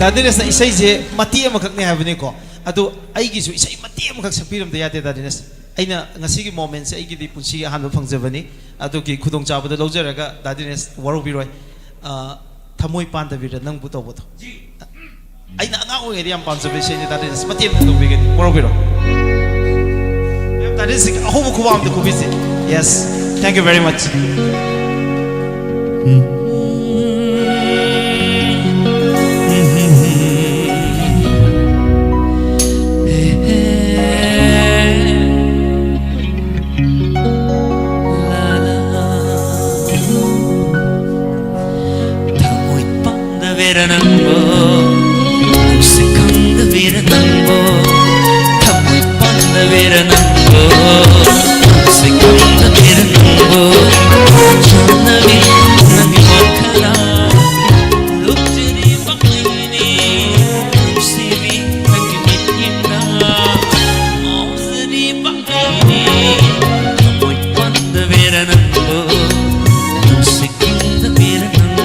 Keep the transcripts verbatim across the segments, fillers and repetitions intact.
ꯗꯥ ꯗꯤꯅꯦꯁꯅ ꯏꯁꯩꯁꯦ ꯃꯇꯦꯛ ꯑꯃꯈꯛꯅꯦ ꯍꯥꯏꯕꯅꯤꯀꯣ꯫ ꯑꯗꯣ ꯑꯩꯒꯤꯁꯨ ꯏꯁꯩ ꯃꯇꯦꯛ ꯑꯃꯈꯛ ꯁꯛꯄꯤꯔꯝꯗ ꯌꯥꯗꯦ, ꯗꯥ ꯗꯤꯅꯦꯁ꯫ ꯑꯩꯅ ꯉꯁꯤꯒꯤ ꯃꯣꯃꯦꯟꯁꯦ ꯑꯩꯒꯤꯗꯤ ꯄꯨꯟꯁꯤꯒꯤ ꯑꯍꯥꯟꯕ ꯐꯪꯖꯕꯅꯤ꯫ ꯑꯗꯨꯒꯤ ꯈꯨꯗꯣꯡꯆꯥꯕꯗꯣ ꯂꯧꯖꯔꯒ, ꯗꯥ ꯗꯤꯅꯦꯁ, ꯋꯥꯔꯧꯕꯤꯔꯣꯏ꯫ ꯑ, ꯊꯃꯣꯏ ꯄꯥꯟꯗꯕꯤꯔ ꯅꯪꯕꯨ ꯇꯧꯕꯗꯣ꯫ ꯑꯩꯅ ꯑꯉꯥꯡ ꯑꯣꯏꯔꯤꯉꯩꯗ ꯌꯥꯝ ꯄꯥꯝꯖꯕ ꯏꯁꯩꯅꯤ, ꯗꯥ ꯗꯤꯅꯦꯁ꯫ ꯃꯇꯦꯛ ꯑꯃ ꯇꯧꯕꯤꯒꯅꯤ, ꯋꯥꯔꯧꯕꯤꯔꯣꯏ꯫ ꯃꯌꯥꯝ ꯗꯥ ꯗꯤꯅꯦꯁ ꯑꯍꯧꯕ ꯈꯨꯕꯥꯛ ꯑꯝꯗ ꯈꯨꯕꯤꯁꯦ꯫ Yes, thank you very much. ꯊꯃꯣꯏ ꯄꯥꯟꯗꯕꯤꯔ ꯅꯪꯕꯨ, ꯅꯨꯡꯁꯤ ꯈꯪꯗꯕꯤꯔ ꯅꯪꯕꯨ, ꯊꯃꯣꯏ ꯄꯥꯟꯗꯕꯤꯔ ꯅꯪꯕꯨ, ꯅꯨꯡꯁꯤ ꯈꯪꯗꯕꯤꯔ ꯅꯪꯕꯨ, ꯆꯥꯟꯅꯕꯤ ꯅꯪꯒꯤ ꯋꯥꯈꯜꯅ ꯂꯨꯞꯆꯔꯤꯕ ꯑꯩꯅꯤ, ꯅꯨꯡꯁꯤꯕꯤ ꯅꯪꯒꯤ ꯃꯤꯠꯌꯦꯡꯅ ꯉꯥꯎꯖꯔꯤꯕ ꯑꯩꯅꯤ, ꯊꯃꯣꯏ ꯄꯥꯟꯗꯕꯤꯔ ꯅꯪꯕꯨ, ꯅꯨꯡꯁꯤ ꯈꯪꯗꯕꯤꯔ ꯅꯪꯕꯨ꯫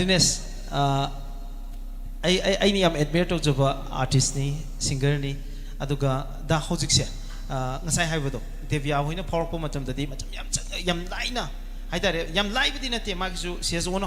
ꯅꯦꯁ, ꯑ, ꯑꯩ ꯑꯩ- ꯑꯩꯅ ꯌꯥꯝ ꯑꯦꯗꯃꯤꯌꯔ ꯇꯧꯖꯕ ꯑꯥꯔꯇꯤꯁꯅꯤ, ꯁꯤꯡꯒꯔꯅꯤ꯫ ꯑꯗꯨꯒ ꯗꯥ, ꯍꯧꯖꯤꯛꯁꯦ, ꯑ, ꯉꯁꯥꯏ ꯍꯥꯏꯕꯗꯣ, ꯗꯦꯕꯤꯌꯥ ꯍꯣꯏꯅ ꯐꯥꯎꯔꯛꯄ ꯃꯇꯝꯗꯗꯤ ꯃꯇꯝ ꯌꯥꯝ ꯆꯪ- ꯌꯥꯝ ꯂꯥꯏꯅ ꯍꯥꯏꯇꯥꯔꯦ, ꯌꯥꯝ ꯂꯥꯏꯕꯗꯤ ꯅꯠꯇꯦ, ꯃꯥꯒꯤꯁꯨ she has own,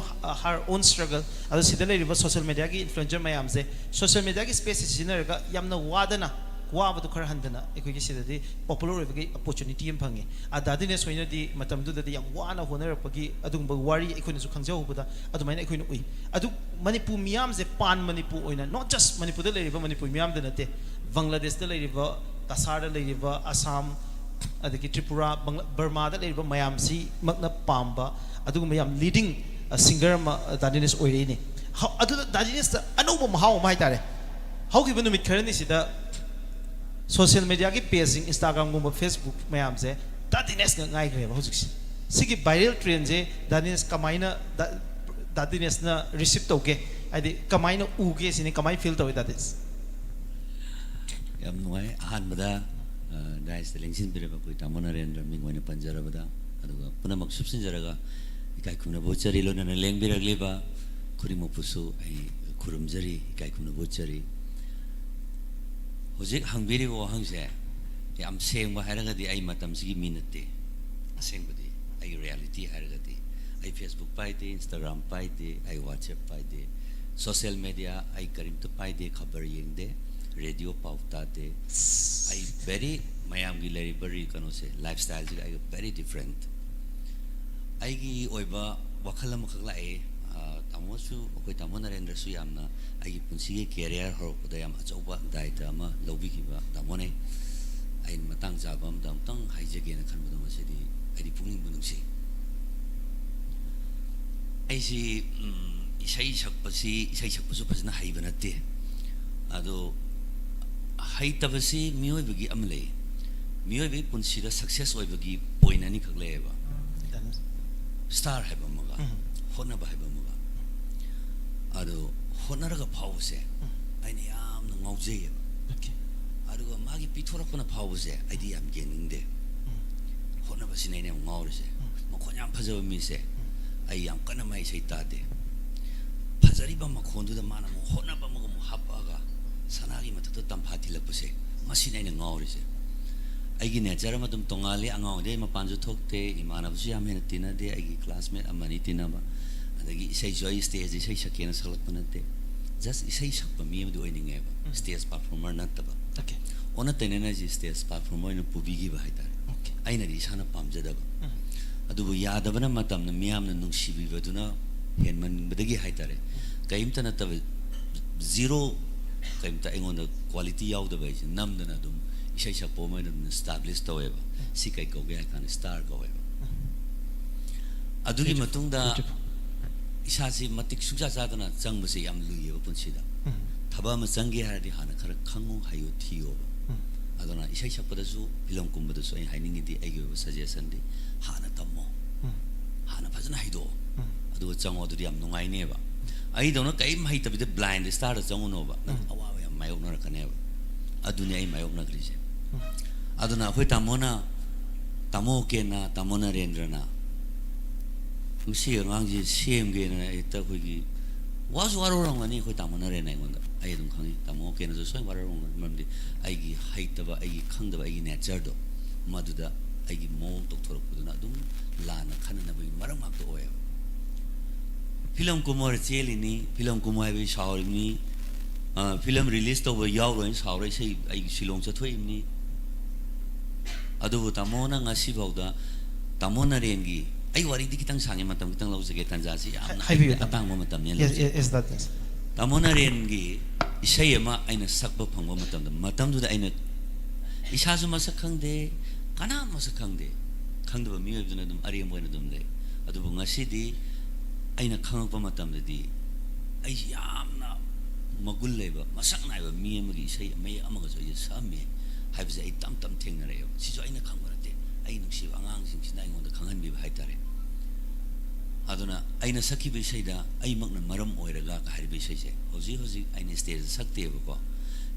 her own struggle꯫ ꯑꯗꯣ ꯁꯤꯗ ꯂꯩꯔꯤꯕ ꯁꯣꯁꯤꯌꯦꯜ ꯃꯦꯗꯤꯌꯥꯒꯤ ꯏꯟꯐ꯭ꯂꯨꯑꯦꯟꯁꯔ ꯃꯌꯥꯝꯁꯦ, ꯁꯣꯁꯤꯌꯦꯜ ꯃꯦꯗꯤꯌꯥꯒꯤ ꯁ꯭ꯄꯦꯁꯁꯦ ꯁꯤꯖꯤꯟꯅꯔꯒ ꯌꯥꯝꯅ ꯋꯥꯗꯅ, ꯋꯥꯕꯗꯣ ꯈꯔ ꯍꯟꯊꯅ ꯑꯩꯈꯣꯏꯒꯤ ꯁꯤꯗꯗꯤ ꯄꯣꯄꯨꯂꯔ ꯑꯣꯏꯕꯒꯤ ꯑꯣꯄꯣꯔꯆꯨꯅꯤꯇꯤ ꯑꯃ ꯐꯪꯉꯤ꯫ ꯑ, ꯗꯥ ꯗꯤꯅꯦꯁ ꯍꯣꯏꯅꯗꯤ ꯃꯇꯝꯗꯨꯗꯗꯤ ꯌꯥꯝ ꯋꯥꯅ ꯍꯣꯠꯅꯔꯛꯄꯒꯤ ꯑꯗꯨꯒꯨꯝꯕ ꯋꯥꯔꯤ ꯑꯩꯈꯣꯏꯅꯁꯨ ꯈꯪꯖꯍꯧꯕꯗ ꯑꯗꯨꯃꯥꯏꯅ ꯑꯩꯈꯣꯏꯅ ꯎꯏ꯫ ꯑꯗꯨ ꯃꯅꯤꯄꯨꯔ ꯃꯤꯌꯥꯝꯁꯦ, ꯄꯥꯟ ꯃꯅꯤꯄꯨꯔ ꯑꯣꯏꯅ, not just ꯃꯅꯤꯄꯨꯔꯗ ꯂꯩꯔꯤꯕ ꯃꯅꯤꯄꯨꯔ ꯃꯤꯌꯥꯝꯗ ꯅꯠꯇꯦ, ꯕꯪꯒ꯭ꯂꯥꯗꯦꯁꯇ ꯂꯩꯔꯤꯕ, ꯀꯁꯥꯔꯗ ꯂꯩꯔꯤꯕ, ꯑꯁꯥꯝ, ꯑꯗꯒꯤ ꯇ꯭ꯔꯤꯄꯨꯔꯥ, ꯕꯪꯒ꯭ꯂꯥ- ꯕꯔꯃꯥꯗ ꯂꯩꯔꯤꯕ ꯃꯌꯥꯝꯁꯤꯃꯛꯅ ꯄꯥꯝꯕ ꯑꯗꯨꯒꯨꯝꯕ ꯌꯥꯝ ꯂꯤꯗꯤꯡ, ꯑ, ꯁꯤꯡꯒꯔ ꯑꯃ, ꯑ, ꯗꯥ ꯗꯤꯅꯦꯁ ꯑꯣꯏꯔꯛꯏꯅꯦ꯫ ꯍ-, ꯑꯗꯨꯗ ꯗꯥ ꯗꯤꯅꯦꯁꯇ ꯑꯅꯧꯕ ꯃꯍꯥꯎ ꯑꯃ ꯍꯥꯏꯇꯥꯔꯦ꯫ ꯍꯧꯈꯤꯕ ꯅꯨꯃꯤꯠ ꯈꯔꯅꯤꯁꯤꯗ ꯁꯣꯁꯤꯌꯦꯜ ꯃꯦꯗꯤꯌꯥꯒꯤ ꯄꯦꯖꯁꯤꯡ, ꯏꯟꯁꯇꯥꯒ꯭ꯔꯥꯝꯒꯨꯝꯕ, ꯐꯦꯁꯕꯨꯛ ꯃꯌꯥꯝꯁꯦ ꯗꯥ ꯗꯤꯅꯦꯁ ꯉꯥꯛ ꯉꯥꯏꯈ꯭ꯔꯦꯕ ꯍꯧꯖꯤꯛꯁꯦ꯫ ꯁꯤꯒꯤ ꯚꯥꯏꯔꯦꯜ ꯇ꯭ꯔꯦꯟꯁꯦ ꯗꯥ ꯗꯤꯅꯦꯁ ꯀꯃꯥꯏꯅ, ꯗꯥ, ꯗꯥ ꯗꯤꯅꯦꯁꯅ ꯔꯤꯁꯤꯞ ꯇꯧꯒꯦ, ꯍꯥꯏꯗꯤ ꯀꯃꯥꯏꯅ ꯎꯒꯦ ꯁꯤꯅꯤ, ꯀꯃꯥꯏꯅ ꯐꯤꯜ ꯇꯧꯏ ꯗꯥ ꯗꯤꯅꯦꯁ? ꯌꯥꯝ ꯅꯨꯡꯉꯥꯏ꯫ ꯑꯍꯥꯟꯕꯗ, ꯑ, ꯗꯥꯏꯁꯇ ꯂꯦꯡꯁꯤꯟꯕꯤꯔꯕ ꯑꯩꯈꯣꯏ ꯇꯥꯃꯣ ꯅꯔꯦꯟꯗ꯭ꯔ ꯃꯤꯡ ꯑꯣꯏꯅ ꯄꯟꯖꯔꯕꯗ, ꯑꯗꯨꯒ ꯄꯨꯝꯅꯃꯛ ꯁꯨꯞꯆꯤꯟꯖꯔꯒ ꯏꯀꯥꯏ ꯈꯨꯝꯅꯕ ꯎꯠꯆꯔꯤ꯫ ꯂꯣꯏꯅꯅ ꯂꯦꯡꯕꯤꯔꯛꯂꯤꯕ ꯈꯨꯗꯤꯡꯃꯛꯄꯨꯁꯨ ꯑꯩ ꯈꯨꯔꯨꯝꯖꯔꯤ, ꯏꯀꯥꯏ ꯈꯨꯝꯅꯕ ꯎꯠꯆꯔꯤ꯫ ꯍꯧꯖꯤꯛ ꯍꯪꯕꯤꯔꯤꯕ ꯋꯥꯍꯪꯁꯦ ꯌꯥꯝ ꯁꯦꯡꯕ ꯍꯥꯏꯔꯒꯗꯤ ꯑꯩ ꯃꯇꯝꯁꯤꯒꯤ ꯃꯤ ꯅꯠꯇꯦ꯫ ꯑꯁꯦꯡꯕꯗꯤ ꯑꯩ ꯔꯤꯌꯦꯂꯤꯇꯤ ꯍꯥꯏꯔꯒꯗꯤ ꯑꯩ ꯐꯦꯁꯕꯨꯛ ꯄꯥꯏꯗꯦ, ꯏꯟꯁꯇꯥꯒ꯭ꯔꯥꯝ ꯄꯥꯏꯗꯦ, ꯑꯩ ꯋꯥꯆꯦꯞ ꯄꯥꯏꯗꯦ, ꯁꯣꯁꯤꯌꯦꯜ ꯃꯦꯗꯤꯌꯥ ꯑꯩ ꯀꯔꯤꯝꯇ ꯄꯥꯏꯗꯦ, ꯈꯕꯔ ꯌꯦꯡꯗꯦ, ꯔꯦꯗꯤꯑꯣ ꯄꯥꯎ ꯇꯥꯗꯦ꯫ ꯑꯩ ꯚꯦꯔꯤ, ꯃꯌꯥꯝꯒꯤ ꯂꯩꯔꯤꯕ ꯔꯤ-, ꯀꯩꯅꯣꯁꯦ, ꯂꯥꯏꯐ ꯁ꯭ꯇꯥꯏꯜꯁꯤꯒ ꯑꯩꯒ ꯚꯦꯔꯤ ꯗꯤꯐ꯭ꯔꯦꯟꯠ꯫ ꯑꯩꯒꯤ ꯑꯣꯏꯕ ꯋꯥꯈꯜ ꯑꯃꯈꯛ ꯂꯥꯛꯑꯦ꯫ ꯑ, ꯇꯥꯃꯣꯁꯨ, ꯑꯩꯈꯣꯏ ꯇꯥꯃꯣ ꯅꯔꯦꯟꯗ꯭ꯔꯁꯨ ꯌꯥꯝꯅ ꯑꯩꯒꯤ ꯄꯨꯟꯁꯤꯒꯤ ꯀꯦꯔꯤꯌꯔ ꯍꯧꯔꯛꯄꯗ ꯌꯥꯝ ꯑꯆꯧꯕ ꯗꯥꯏꯇ ꯑꯃ ꯂꯧꯕꯤꯈꯤꯕ ꯇꯥꯃꯣꯅꯦ꯫ ꯑꯩꯅ ꯃꯇꯥꯡ ꯆꯥꯕ ꯑꯃꯗ ꯑꯃꯨꯛꯇꯪ ꯍꯥꯏꯖꯒꯦꯅ ꯈꯟꯕꯗꯣ ꯉꯁꯤꯗꯤ ꯑꯩꯗꯤ ꯄꯨꯛꯅꯤꯡꯕꯨ ꯅꯨꯡꯁꯤ꯫ ꯑꯩꯁꯤ, ꯎꯝ, ꯏꯁꯩ ꯁꯛꯄꯁꯤ, ꯏꯁꯩ ꯁꯛꯄꯁꯨ ꯐꯖꯅ ꯍꯩꯕ ꯅꯠꯇꯦ꯫ ꯑꯗꯣ ꯍꯩꯇꯕꯁꯤ ꯃꯤꯑꯣꯏꯕꯒꯤ ꯑꯃ ꯂꯩ꯫ ꯃꯤꯑꯣꯏꯕꯒꯤ ꯄꯨꯟꯁꯤꯗ ꯁꯛꯁꯦꯁ ꯑꯣꯏꯕꯒꯤ ꯄꯣꯏꯟ ꯑꯅꯤꯈꯛ ꯂꯩꯌꯦꯕ꯫ ꯁ꯭ꯇꯥꯔ ꯍꯥꯏꯕ ꯑꯃꯒ, ꯎꯝ꯫ ꯍꯣꯠꯅꯕ ꯍꯥꯏꯕ ꯑꯃꯒ꯫ ꯑꯗꯣ ꯍꯣꯠꯅꯔꯒ ꯐꯥꯎꯕꯁꯦ ꯎꯝ꯫ ꯑꯩꯅ ꯌꯥꯝꯅ ꯉꯥꯎꯖꯩꯌꯦꯕ꯫ ꯑꯣꯀꯦ꯫ ꯑꯗꯨꯒ ꯃꯥꯒꯤ ꯄꯤꯊꯣꯔꯛꯄꯅ ꯐꯥꯎꯕꯁꯦ ꯑꯩꯗꯤ ꯌꯥꯝ ꯌꯦꯡꯅꯤꯡꯗꯦ꯫ ꯎꯝ꯫ ꯍꯣꯠꯅꯕꯁꯤꯅ ꯑꯩꯅ ꯌꯥꯝ ꯉꯥꯎꯔꯤꯁꯦ꯫ ꯎꯝ꯫ ꯃꯈꯣꯟ ꯌꯥꯝ ꯐꯖꯕ ꯃꯤꯁꯦ ꯎꯝ꯫ ꯑꯩ ꯌꯥꯝ ꯀꯟꯅ ꯃꯥꯏ ꯏꯁꯩ ꯇꯥꯗꯦ꯫ ꯐꯖꯔꯤꯕ ꯃꯈꯣꯟꯗꯨꯗ ꯃꯥꯅ ꯑꯃꯨꯛ ꯍꯣꯠꯅꯕ ꯑꯃꯒ ꯑꯃꯨꯛ ꯍꯥꯞꯄꯛꯑꯒ ꯁꯅꯥꯒꯤ ꯃꯊꯛꯇ ꯇꯝꯐꯥ ꯊꯤꯜꯂꯛꯄꯁꯦ, ꯃꯁꯤꯅ ꯑꯩꯅ ꯉꯥꯎꯔꯤꯁꯦ꯫ ꯑꯩꯒꯤ ꯅꯦꯆꯔ ꯑꯃ ꯑꯗꯨꯝ ꯇꯣꯉꯥꯜꯂꯤ꯫ ꯑꯉꯥꯡ ꯑꯣꯏꯔꯤꯉꯩꯗꯩ ꯃꯄꯥꯟꯁꯨ ꯊꯣꯛꯇꯦ, ꯏꯃꯥꯟꯅꯕꯁꯨ ꯌꯥꯝ ꯍꯦꯟꯅ ꯇꯤꯟꯅꯗꯦ, ꯑꯩꯒꯤ ꯀ꯭ꯂꯥꯁꯃꯦꯠ ꯑꯃꯅꯤ ꯇꯤꯟꯅꯕ꯫ ꯑꯗꯒꯤ ꯏꯁꯩꯁꯨ ꯑꯩ ꯁ꯭ꯇꯦꯖꯇ ꯏꯁꯩ ꯁꯛꯀꯦꯅ ꯁꯛꯂꯛꯄ ꯅꯠꯇꯦ, ꯖꯁ ꯏꯁꯩ ꯁꯛꯄ ꯃꯤ ꯑꯃꯗꯤ ꯑꯣꯏꯅꯤꯡꯉꯦꯕ, ꯎꯝ꯫ ꯁ꯭ꯇꯦꯖ ꯄꯔꯐꯣꯔꯃꯔ ꯅꯠꯇꯕ꯫ ꯑꯣꯀꯦ꯫ ꯑꯣꯟꯅ ꯇꯩꯅꯅ ꯑꯩꯁꯦ ꯁ꯭ꯇꯦꯖ ꯄꯔꯐꯣꯔꯃꯔ ꯑꯣꯏꯅ ꯄꯨꯕꯤꯈꯤꯕ ꯍꯥꯏꯇꯥꯔꯦ꯫ ꯑꯣꯀꯦ꯫ ꯑꯩꯅꯗꯤ ꯏꯁꯥꯅ ꯄꯥꯝꯖꯗꯕ꯫ ꯎꯝ꯫ ꯑꯗꯨꯕꯨ ꯌꯥꯗꯕꯅ ꯃꯇꯝꯅ ꯃꯤꯌꯥꯝꯅ ꯅꯨꯡꯁꯤꯕꯤꯕꯗꯨꯅ ꯍꯦꯟꯃꯟꯕꯗꯒꯤ ꯍꯥꯏꯇꯥꯔꯦ, ꯀꯔꯤꯝꯇ ꯅꯠꯇꯕ, ꯖꯤꯔꯣ, ꯀꯔꯤꯝꯇ ꯑꯩꯉꯣꯟꯗ ꯀ꯭ꯋꯥꯂꯤꯇꯤ ꯌꯥꯎꯗꯕ ꯑꯩꯁꯦ ꯅꯝꯗꯅ ꯑꯗꯨꯝ ꯏꯁꯩ ꯁꯛꯄ ꯑꯃ ꯑꯣꯏꯅ ꯑꯗꯨꯝ ꯏꯁꯇꯥꯕ꯭ꯂꯤꯁ ꯇꯧꯋꯦꯕ꯫ ꯁꯤ ꯀꯩ ꯀꯧꯒꯦ ꯍꯥꯏ ꯀꯥꯟꯗ ꯁ꯭ꯇꯥꯔ ꯀꯧꯋꯦꯕ꯫ ꯑꯗꯨꯒꯤ Beautiful, ꯃꯇꯨꯡꯗ beautiful. ꯏꯁꯥꯁꯤ ꯃꯇꯤꯛ ꯁꯨꯡꯆꯥ ꯆꯥꯗꯅ ꯆꯪꯕꯁꯦ ꯌꯥꯝ ꯂꯨꯏꯌꯦꯕ ꯄꯨꯟꯁꯤꯗ꯫ ꯎꯝ꯫ ꯊꯕꯛ ꯑꯃ ꯆꯪꯒꯦ ꯍꯥꯏꯔꯗꯤ ꯍꯥꯟꯅ ꯈꯔ ꯈꯪꯉꯨ, ꯍꯩꯌꯨ, ꯊꯤꯌꯣꯕ꯫ ꯎꯝ꯫ ꯑꯗꯨꯅ ꯏꯁꯩ ꯁꯛꯄꯗꯁꯨ, ꯐꯤꯂꯝ ꯀꯨꯝꯕꯗꯁꯨ ꯑꯩꯅ ꯍꯥꯏꯅꯤꯡꯉꯤꯗꯤ, ꯑꯩꯒꯤ ꯑꯣꯏꯕ ꯁꯖꯦꯁꯟꯗꯤ, ꯍꯥꯟꯅ ꯇꯝꯃꯣ꯫ ꯎꯝ꯫ ꯍꯥꯟꯅ ꯐꯖꯅ ꯍꯩꯗꯣꯛꯑꯣ꯫ ꯎꯝ꯫ ꯑꯗꯨꯒ ꯆꯪꯉꯣ, ꯑꯗꯨꯗꯤ ꯌꯥꯝ ꯅꯨꯡꯉꯥꯏꯅꯦꯕ꯫ ꯑꯩꯗꯧꯅ ꯀꯔꯤꯝ ꯍꯩꯇꯕꯤꯗ ꯕ꯭ꯂꯥꯏꯟꯗ ꯁ꯭ꯇꯥꯔꯗ ꯆꯪꯉꯨꯅꯣꯕ꯫ ꯅꯪ ꯎꯝ꯫ ꯑꯋꯥꯕ ꯌꯥꯝ ꯃꯥꯌꯣꯛꯅꯔꯛꯀꯅꯦꯕ꯫ ꯑꯗꯨꯅꯤ ꯑꯩ ꯃꯥꯌꯣꯛꯅꯈ꯭ꯔꯤꯁꯦ꯫ ꯎꯝ꯫ ꯑꯗꯨꯅ ꯑꯩꯈꯣꯏ ꯇꯥꯃꯣꯅ, ꯇꯥꯃꯣ ꯀꯦꯟꯅ, ꯇꯥꯃꯣ ꯅꯔꯦꯟꯗ꯭ꯔꯅ ꯃꯁꯤ ꯑꯉꯥꯡꯁꯤ ꯁꯦꯝꯒꯦꯅ ꯍꯦꯛꯇ ꯑꯩꯈꯣꯏꯒꯤ ꯋꯥꯁꯨ ꯋꯥꯔꯧꯔꯝꯒꯅꯤ ꯑꯩꯈꯣꯏ ꯇꯥꯃꯣ ꯅꯔꯦꯟꯅ ꯑꯩꯉꯣꯟꯗ꯫ ꯑꯩ ꯑꯗꯨꯝ ꯈꯪꯉꯤ, ꯇꯥꯃꯣ ꯀꯦꯟꯅꯁꯨ ꯁꯣꯏꯅ ꯋꯥꯔꯧꯔꯝꯒꯅꯤ, ꯃꯔꯝꯗꯤ ꯑꯩꯒꯤ ꯍꯩꯇꯕ, ꯑꯩꯒꯤ ꯈꯪꯗꯕ, ꯑꯩꯒꯤ ꯅꯦꯆꯔꯗꯣ ꯃꯗꯨꯗ ꯑꯩꯒꯤ ꯃꯑꯣꯡ ꯇꯧꯊꯣꯔꯛꯄꯗꯨꯅ ꯑꯗꯨꯝ ꯂꯥꯟꯅ ꯈꯟꯅꯅꯕꯒꯤ ꯃꯔꯝ ꯉꯥꯛꯇ ꯑꯣꯏꯌꯦꯕ꯫ ꯐꯤꯂꯝ ꯀꯨꯝꯃꯣꯔ ꯆꯦꯜꯂꯤꯅꯤ, ꯐꯤꯂꯝ ꯀꯨꯝꯃꯣ ꯍꯥꯏꯕꯒꯤ ꯁꯥꯎꯔꯤꯕꯅꯤ, ꯑ, ꯐꯤꯂꯝ ꯔꯤꯂꯤꯁ ꯇꯧꯕ ꯌꯥꯎꯔꯣꯏꯅ ꯁꯥꯎꯔ ꯏꯁꯩ ꯑꯩ ꯁꯤꯂꯣꯡ ꯆꯠꯊꯣꯛꯏꯕꯅꯤ꯫ ꯑꯗꯨꯕꯨ ꯇꯥꯃꯣꯅ ꯉꯁꯤꯐꯥꯎꯗ ꯇꯥꯃꯣ ꯅꯔꯦꯟꯒꯤ, ꯑꯩ ꯋꯥꯔꯤꯗꯤ ꯈꯤꯇꯪ ꯁꯥꯡꯉꯦ, ꯃꯇꯝ ꯈꯤꯇꯪ ꯂꯧꯖꯒꯦ, ꯇꯥꯟꯖꯥꯁꯤ ꯌꯥꯝꯅ ꯍꯥꯏꯕꯤꯌꯨ, ꯍꯥꯏꯕꯗꯤ ꯇꯥꯃꯣ꯫ ꯑꯇꯥꯡꯕ ꯃꯇꯝꯅꯤ ꯌꯦꯁ, ꯂꯧꯖꯒꯦ꯫ ꯌꯦꯁ, ꯌꯦꯁ, ꯗꯥ, ꯌꯦꯁ꯫ ꯇꯥꯃꯣ ꯅꯔꯦꯟꯒꯤ ꯏꯁꯩ ꯑꯃ ꯑꯩꯅ ꯁꯛꯄ ꯐꯪꯕ ꯃꯇꯝꯗ, ꯃꯇꯝꯗꯨꯗ ꯑꯩꯅ ꯏꯁꯥꯁꯨ ꯃꯁꯛ ꯈꯪꯗꯦ, ꯀꯅꯥ ꯃꯁꯛ ꯈꯪꯗꯦ, ꯈꯪꯗꯕ ꯃꯤꯑꯣꯏꯕꯗꯨꯅ ꯑꯗꯨꯝ ꯑꯔꯦꯝꯕ ꯑꯣꯏꯅ ꯑꯗꯨꯝ ꯂꯩ꯫ ꯑꯗꯨꯕꯨ ꯉꯁꯤꯗꯤ ꯑꯩꯅ ꯈꯪꯉꯛꯄ ꯃꯇꯝꯗꯗꯤ ꯑꯩꯁꯤ ꯌꯥꯝꯅ ꯃꯒꯨꯟ ꯂꯩꯕ, ꯃꯁꯛ ꯅꯥꯏꯕ ꯃꯤ ꯑꯃꯒꯤ ꯏꯁꯩ ꯃꯌꯦꯛ ꯑꯃꯒꯁꯨ ꯑꯩꯁꯦ ꯁꯛꯑꯝꯃꯦ ꯍꯥꯏꯕꯁꯦ ꯑꯩ ꯇꯝ ꯇꯝ ꯊꯦꯡꯅꯔꯛꯑꯦꯕ꯫ ꯁꯤꯁꯨ ꯑꯩꯅ ꯈꯪꯕ ꯅꯠꯇꯦ, ꯑꯩ ꯅꯨꯡꯁꯤꯕ ꯑꯉꯥꯡꯁꯤꯡꯁꯤꯅ ꯑꯩꯉꯣꯟꯗ ꯈꯪꯍꯟꯕꯤꯕ ꯍꯥꯏꯇꯥꯔꯦ꯫ ꯑꯗꯨꯅ ꯑꯩꯅ ꯁꯛꯈꯤꯕ ꯏꯁꯩꯗ "ꯑꯩꯃꯛꯅ ꯃꯔꯝ ꯑꯣꯏꯔꯒ" ꯍꯥꯏꯔꯤꯕ ꯏꯁꯩꯁꯦ ꯍꯧꯖꯤꯛ ꯍꯧꯖꯤꯛ ꯑꯩꯅ ꯁ꯭ꯇꯦꯖꯇ ꯁꯛꯇꯦꯕꯀꯣ꯫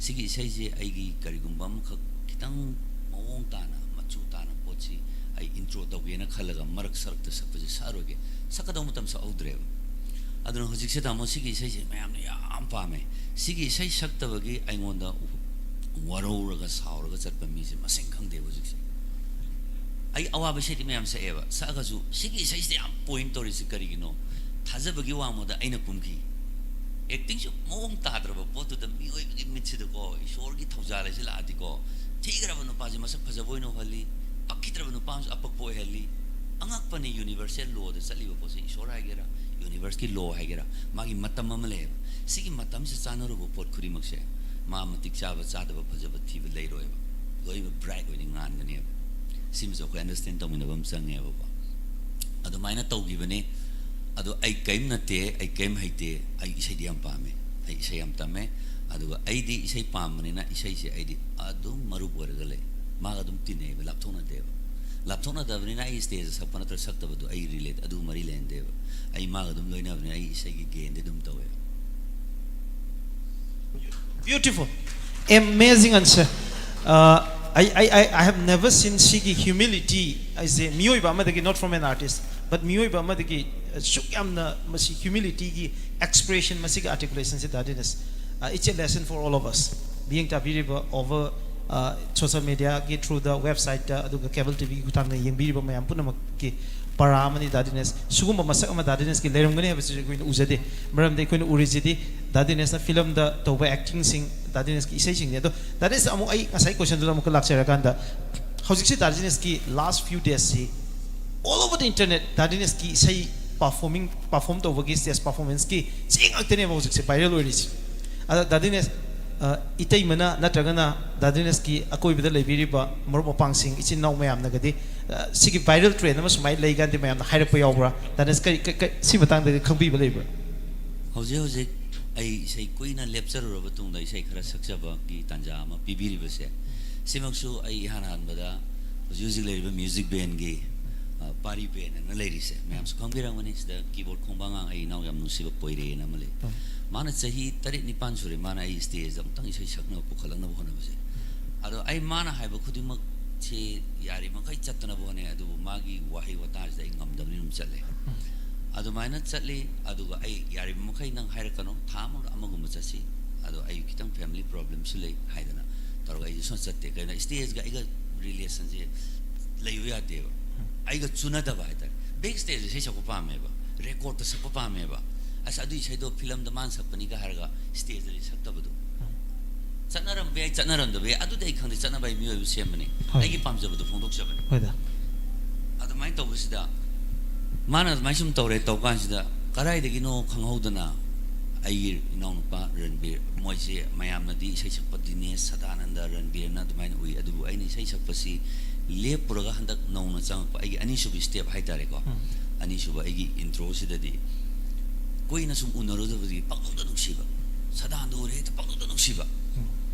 ꯁꯤꯒꯤ ꯏꯁꯩꯁꯦ ꯑꯩꯒꯤ ꯀꯔꯤꯒꯨꯝꯕ ꯑꯃꯈꯛ ꯈꯤꯇꯪ ꯃꯑꯣꯡ ꯇꯥꯅ, ꯃꯆꯨ ꯇꯥꯅ ꯄꯣꯠꯁꯤ ꯑꯩ ꯏꯟꯇ꯭ꯔꯣ ꯇꯧꯒꯦꯅ ꯈꯜꯂꯒ ꯃꯔꯛ ꯁꯔꯛꯇ ꯁꯛꯄꯁꯦ ꯁꯛꯑꯔꯣꯏꯒꯦ꯫ ꯁꯛꯀꯗꯧꯕ ꯃꯇꯝ ꯁꯛꯍꯧꯗ꯭ꯔꯦꯕ꯫ ꯑꯗꯨꯅ ꯍꯧꯖꯤꯛꯁꯦ ꯇꯥꯃꯣ, ꯁꯤꯒꯤ ꯏꯁꯩꯁꯦ ꯃꯌꯥꯝꯅ ꯌꯥꯝ ꯄꯥꯝꯃꯦ꯫ ꯁꯤꯒꯤ ꯏꯁꯩ ꯁꯛꯇꯕꯒꯤ ꯑꯩꯉꯣꯟꯗ ꯋꯥꯔꯧꯔꯒ ꯁꯥꯎꯔꯒ ꯆꯠꯄ ꯃꯤꯁꯦ ꯃꯁꯤꯡ ꯈꯪꯗꯦꯕ ꯍꯧꯖꯤꯛꯁꯦ꯫ ꯑꯩ ꯑꯋꯥꯕ ꯏꯁꯩꯗꯤ ꯃꯌꯥꯝ ꯁꯛꯑꯦꯕ, ꯁꯛꯑꯒꯁꯨ ꯁꯤꯒꯤ ꯏꯁꯩꯁꯤꯗ ꯌꯥꯝ ꯄꯣꯏꯟ ꯇꯧꯔꯤꯁꯤ ꯀꯔꯤꯒꯤꯅꯣ? ꯊꯥꯖꯕꯒꯤ ꯋꯥꯡꯃꯗ ꯑꯩꯅ ꯀꯨꯝꯈꯤ꯫ ꯑꯦꯛꯇꯤꯡꯁꯨ ꯃꯑꯣꯡ ꯇꯥꯗ꯭ꯔꯕ ꯄꯣꯠꯇꯨꯗ ꯃꯤꯑꯣꯏꯕꯒꯤ ꯃꯤꯠꯁꯤꯗꯀꯣ, ꯏꯁꯣꯔꯒꯤ ꯊꯧꯖꯥꯜ ꯍꯥꯏꯁꯦ ꯂꯥꯛꯑꯗꯤꯀꯣ, ꯊꯤꯈ꯭ꯔꯕ ꯅꯨꯄꯥꯁꯦ ꯃꯁꯛ ꯐꯖꯕ ꯑꯣꯏꯅ ꯎꯍꯜꯂꯤ, ꯄꯛꯈꯤꯗ꯭ꯔꯕ ꯅꯨꯄꯥ ꯑꯃꯁꯨ ꯑꯄꯛꯄ ꯑꯣꯏꯍꯜꯂꯤ꯫ ꯑꯉꯛꯄꯅꯤ, ꯌꯨꯅꯤꯚꯔꯁꯦꯜ ꯂꯣꯗ ꯆꯠꯂꯤꯕ ꯄꯣꯠꯁꯦ, ꯏꯁꯣꯔ ꯍꯥꯏꯒꯦꯔꯥ, ꯌꯨꯅꯤꯚꯔꯁꯀꯤ ꯂꯣ ꯍꯥꯏꯒꯦꯔꯥ, ꯃꯥꯒꯤ ꯃꯇꯝ ꯑꯃ ꯂꯩꯌꯦꯕ꯫ ꯁꯤꯒꯤ ꯃꯇꯝꯁꯤꯗ ꯆꯥꯟꯅꯔꯨꯕ ꯄꯣꯠ ꯈꯨꯗꯤꯡꯃꯛꯁꯦ, ꯃꯥ ꯃꯇꯤꯛ ꯆꯥꯕ ꯆꯥꯗꯕ ꯐꯖꯕ ꯊꯤꯕ ꯂꯩꯔꯣꯏꯕ, ꯂꯣꯏꯅꯃꯛ ꯕ꯭ꯔꯥꯏꯠ ꯑꯣꯏꯅ ꯉꯥꯟꯒꯅꯦꯕ꯫ ꯁꯤꯃꯁꯨ ꯑꯩꯈꯣꯏ ꯑꯟꯗꯔꯁ꯭ꯇꯦꯟ ꯇꯧꯃꯤꯟꯅꯕ ꯑꯃ ꯆꯪꯉꯦꯕꯀꯣ꯫ ꯑꯗꯨꯃꯥꯏꯅ ꯇꯧꯈꯤꯕꯅꯤ꯫ ꯑꯗꯣ ꯑꯩ ꯀꯔꯤꯝ ꯅꯠꯇꯦ, ꯑꯩ ꯀꯔꯤꯝ ꯍꯩꯇꯦ, ꯑꯩ ꯏꯁꯩꯗꯤ ꯌꯥꯝ ꯄꯥꯝꯃꯦ, ꯑꯩ ꯏꯁꯩ ꯌꯥꯝ ꯇꯝꯃꯦ꯫ ꯑꯗꯨꯒ ꯑꯩꯗꯤ ꯏꯁꯩ ꯄꯥꯝꯕꯅꯤꯅ ꯏꯁꯩꯁꯦ ꯑꯩꯗꯤ ꯑꯗꯨꯝ ꯃꯔꯨꯞ ꯑꯣꯏꯔꯒ ꯂꯩ, ꯃꯥꯒ ꯑꯗꯨꯝ ꯇꯤꯟꯅꯩꯑꯕ, ꯂꯥꯞꯊꯣꯛꯅꯗꯦꯕ꯫ ꯂꯥꯞꯊꯣꯛꯅꯗꯕꯅꯤꯅ ꯑꯩ ꯁ꯭ꯇꯦꯖꯇ ꯁꯛꯄ ꯅꯠꯇ꯭ꯔꯒ ꯁꯛꯇꯕꯗꯣ ꯑꯩ ꯔꯤꯂꯦꯠ, ꯑꯗꯨ ꯃꯔꯤ ꯂꯩꯅꯗꯦꯕ꯫ ꯑꯩ ꯃꯥꯒ ꯑꯗꯨꯝ ꯂꯣꯏꯅꯕꯅꯤꯅ ꯑꯩ ꯏꯁꯩꯒꯤ ꯒꯦꯟꯗꯤ ꯑꯗꯨꯝ ꯇꯧꯋꯦ꯫ Beautiful. Amazing answer. Uh, I, I, I, I have never seen ꯁꯤꯒꯤ humility ꯍꯥꯏꯁꯦ ꯃꯤꯑꯣꯏꯕ ꯑꯃꯗꯒꯤ, not from an artist, but ꯃꯤꯑꯣꯏꯕ ꯑꯃꯗꯒꯤ ꯑꯁꯨꯛ ꯌꯥꯝꯅ ꯃꯁꯤ humility ꯒꯤ expression, ꯃꯁꯤꯒꯤ articulation ꯁꯤ, ꯗꯥ ꯗꯤꯅꯦꯁ, uh, it's a lesson for all of us. ꯃꯤꯠꯌꯦꯡ ꯇꯥꯕꯤꯔꯤꯕ over, uh, social media ꯒꯤ through the website ꯇ, ꯑꯗꯨꯒ cable T V ꯒꯤ ꯈꯨꯠꯊꯥꯡꯗ ꯌꯦꯡꯕꯤꯔꯤꯕ ꯃꯌꯥꯝ ꯄꯨꯝꯅꯃꯛꯀꯤ ꯄꯔꯥ ꯑꯃꯅꯤ ꯗꯥ ꯗꯤꯅꯦꯁ꯫ ꯁꯤꯒꯨꯝꯕ ꯃꯁꯛ ꯑꯃ ꯗꯥ ꯗꯤꯅꯦꯁꯀꯤ ꯂꯩꯔꯝꯒꯅꯤ ꯍꯥꯏꯕꯁꯤ ꯑꯩꯈꯣꯏꯅ ꯎꯖꯗꯦ꯫ ꯃꯔꯝꯗꯤ ꯑꯩꯈꯣꯏꯅ ꯎꯔꯤꯁꯤꯗꯤ ꯗꯥ ꯗꯤꯅꯦꯁꯅ ꯐꯤꯂꯝꯗ ꯇꯧꯕ ꯑꯦꯛꯇꯤꯡꯁꯤꯡ, ꯗꯥ ꯗꯤꯅꯦꯁꯀꯤ ꯏꯁꯩꯁꯤꯡꯅꯤ꯫ ꯑꯗꯣ ꯗꯥ ꯗꯤꯅꯦꯁ, ꯑꯃꯨꯛ ꯑꯩ ꯉꯁꯥꯏ ꯀꯣꯏꯁꯟꯗꯨꯗ ꯑꯃꯨꯛꯀ ꯂꯥꯛꯆꯔꯀꯥꯟꯗ, ꯍꯧꯖꯤꯛꯁꯤ ꯗꯥ ꯗꯤꯅꯦꯁꯀꯤ last few days ꯁꯤ all over the internet ꯗꯥ ꯗꯤꯅꯦꯁꯀꯤ ꯏꯁꯩ performing, perform ꯇꯧꯕꯒꯤ, stage performance ꯀꯤ ꯆꯦ ꯉꯥꯛꯇꯅꯦꯕ ꯍꯧꯖꯤꯛꯁꯦ viral ꯑꯣꯏꯔꯤꯁꯦ꯫ ꯑꯗ ꯗꯥ ꯗꯤꯅꯦꯁ, ꯑ, ꯏꯇꯩꯃꯅ ꯅꯠꯇ꯭ꯔꯒꯅ ꯗꯥ ꯗꯤꯅꯦꯁꯀꯤ ꯑꯀꯣꯏꯕꯗ ꯂꯩꯕꯤꯔꯤꯕ ꯃꯔꯨꯞ ꯃꯄꯥꯡꯁꯤꯡ, ꯏꯆꯤꯟ ꯏꯅꯥꯎ ꯃꯌꯥꯝꯅꯒꯗꯤ, ꯑ, ꯁꯤꯒꯤ viral trend ꯑꯃ ꯁꯨꯃꯥꯏꯅ ꯂꯩ ꯀꯥꯟꯗꯤ ꯃꯌꯥꯝꯅ ꯍꯥꯏꯔꯛꯄ ꯌꯥꯎꯕ꯭ꯔꯥ? ꯗꯥ ꯗꯤꯅꯦꯁ, ꯀꯔꯤ, ꯀ-, ꯀ-, ꯁꯤ ꯃꯇꯥꯡꯗꯒꯤ ꯈꯪꯕꯤꯕ ꯂꯩꯕ꯭ꯔꯥ? ꯍꯧꯖꯤꯛ ꯍꯧꯖꯤꯛ ꯑꯩ ꯏꯁꯩ ꯀꯨꯏꯅ ꯂꯦꯞꯆꯔꯨꯔꯕ ꯇꯨꯡꯗ ꯏꯁꯩ ꯈꯔ ꯁꯛꯆꯕꯒꯤ ꯇꯥꯟꯖꯥ ꯑꯃ ꯄꯤꯕꯤꯔꯤꯕꯁꯦ, ꯁꯤꯃꯛꯁꯨ ꯑꯩ ꯏꯍꯥꯟ ꯍꯥꯟꯕꯗ ꯍꯧꯖꯤꯛ ꯍꯧꯖꯤꯛ ꯂꯩꯔꯤꯕ ꯃ꯭ꯌꯨꯖꯤꯛ ꯕꯦꯟꯒꯤ, ꯑ, ꯄꯥꯔꯤ ꯕꯦꯟ ꯑꯅ ꯂꯩꯔꯤꯁꯦ, ꯃꯌꯥꯝꯁꯨ ꯈꯪꯕꯤꯔꯝꯒꯅꯤ꯫ ꯁꯤꯗ ꯀꯤꯕꯣꯔꯗ ꯈꯣꯡꯕ ꯑꯉꯥꯡ, ꯑꯩ ꯏꯅꯥꯎ ꯌꯥꯝ ꯅꯨꯡꯁꯤꯕ ꯄꯣꯏꯔꯦꯟ ꯑꯃ ꯂꯩ꯫ ꯃꯥꯅ ꯆꯍꯤ ꯇꯔꯦꯠ ꯅꯤꯄꯥꯟ ꯁꯨꯔꯦ, ꯃꯥꯅ ꯑꯩ ꯁ꯭ꯇꯦꯖꯇ ꯑꯃꯨꯛꯇꯪ ꯏꯁꯩ ꯁꯛꯅꯕ ꯄꯨꯈꯠꯂꯛꯅꯕ ꯍꯣꯠꯅꯕꯁꯦ꯫ ꯑꯗꯣ ꯑꯩ ꯃꯥꯅ ꯍꯥꯏꯕ ꯈꯨꯗꯤꯡꯃꯛꯁꯦ ꯌꯥꯔꯤꯃꯈꯩ ꯆꯠꯇꯅꯕ ꯍꯣꯠꯅꯩ, ꯑꯗꯨꯕꯨ ꯃꯥꯒꯤ ꯋꯥꯍꯩ ꯋꯥꯇꯥꯁꯤꯗ ꯑꯩ ꯉꯝꯗꯕꯅꯤꯅ ꯑꯗꯨꯝ ꯆꯠꯂꯦ꯫ ꯑꯗꯨꯃꯥꯏꯅ ꯆꯠꯂꯤ꯫ ꯑꯗꯨꯒ ꯑꯩ ꯌꯥꯔꯤꯕ ꯃꯈꯩ ꯅꯪ ꯍꯥꯏꯔꯛꯀꯅꯨ, ꯊꯥ ꯑꯃꯒ ꯑꯃꯒꯨꯝꯕ ꯆꯠꯁꯤ, ꯑꯗꯣ ꯑꯩ ꯈꯤꯇꯪ family problemꯁꯨ ꯂꯩ ꯍꯥꯏꯗꯅ ꯇꯧꯔꯒ ꯑꯩꯁꯨ ꯁꯨꯡꯆꯠ ꯆꯠꯇꯦ꯫ ꯀꯩꯅꯣ, stageꯒ ꯑꯩꯒ relationꯁꯦ ꯂꯩꯌꯨ ꯌꯥꯗꯦꯕ꯫ ꯑꯩꯒ ꯆꯨꯅꯗꯕ ꯍꯥꯏꯇꯥꯔꯦ꯫ Back stageꯗ ꯏꯁꯩ ꯁꯛꯄ ꯄꯥꯝꯃꯦꯕ, recordꯇ ꯁꯛꯄ ꯄꯥꯝꯃꯦꯕ꯫ ꯑꯁ, ꯑꯗꯨ ꯏꯁꯩꯗꯣ filmꯗ ꯃꯥꯅ ꯁꯛꯄꯅꯤꯒ ꯍꯥꯏꯔꯒ stageꯗꯗꯤ ꯁꯛꯇꯕꯗꯣ꯫ ꯆꯠꯅꯔꯝꯕ ꯌꯥꯏ, ꯆꯠꯅꯔꯝꯗꯕ ꯌꯥꯏ, ꯑꯗꯨꯗꯤ ꯑꯩ ꯈꯪꯗꯦ꯫ ꯆꯠꯅꯕ ꯍꯥꯏ ꯃꯤꯑꯣꯏꯕ ꯁꯦꯝꯕꯅꯤ꯫ ꯍꯣꯏ꯫ ꯑꯩꯒꯤ ꯄꯥꯝꯖꯕꯗꯣ ꯐꯣꯡꯗꯣꯛꯆꯕꯅꯤ꯫ ꯍꯣꯏꯗ꯫ ꯑꯗꯨꯃꯥꯏꯅ ꯇꯧꯕꯁꯤꯗ ꯃꯥꯅ ꯑꯗꯨꯃꯥꯏꯅ ꯁꯨꯝ ꯇꯧꯔꯦ, ꯇꯧ ꯀꯥꯟꯁꯤꯗ ꯀꯗꯥꯏꯗꯒꯤꯅꯣ ꯈꯪꯍꯧꯗꯅ ꯑꯩꯒꯤ ꯏꯅꯥꯎꯅꯨꯄꯥ ꯔꯟꯕꯤꯔ, ꯃꯣꯏꯁꯦ ꯃꯌꯥꯝꯅꯗꯤ ꯏꯁꯩ ꯁꯛꯄ ꯗꯤꯅꯦꯁ, ꯁꯗꯥꯅꯟꯗ, ꯔꯟꯕꯤꯔꯅ ꯑꯗꯨꯃꯥꯏꯅ ꯎꯏ, ꯑꯗꯨꯕꯨ ꯑꯩꯅ ꯏꯁꯩ ꯁꯛꯄꯁꯤ ꯂꯦꯞꯄꯨꯔꯒ ꯍꯟꯗꯛ ꯅꯧꯅ ꯆꯪꯉꯛꯄ ꯑꯩꯒꯤ ꯑꯅꯤꯁꯨꯕ step ꯍꯥꯏꯇꯥꯔꯦꯀꯣ꯫ ꯎꯝ꯫ ꯑꯅꯤꯁꯨꯕ ꯑꯩꯒꯤ introꯁꯤꯗꯗꯤ ꯀꯨꯏꯅ ꯁꯨꯝ ꯎꯅꯔꯨꯗꯕꯗꯒꯤ ꯄꯪꯅꯣꯛꯇ ꯅꯨꯡꯁꯤꯕ, ꯁꯗꯥꯅꯟꯗ ꯎꯔꯦ ꯍꯦꯛꯇ ꯄꯪꯅꯣꯛꯇ ꯅꯨꯡꯁꯤꯕ, ꯎꯝ꯫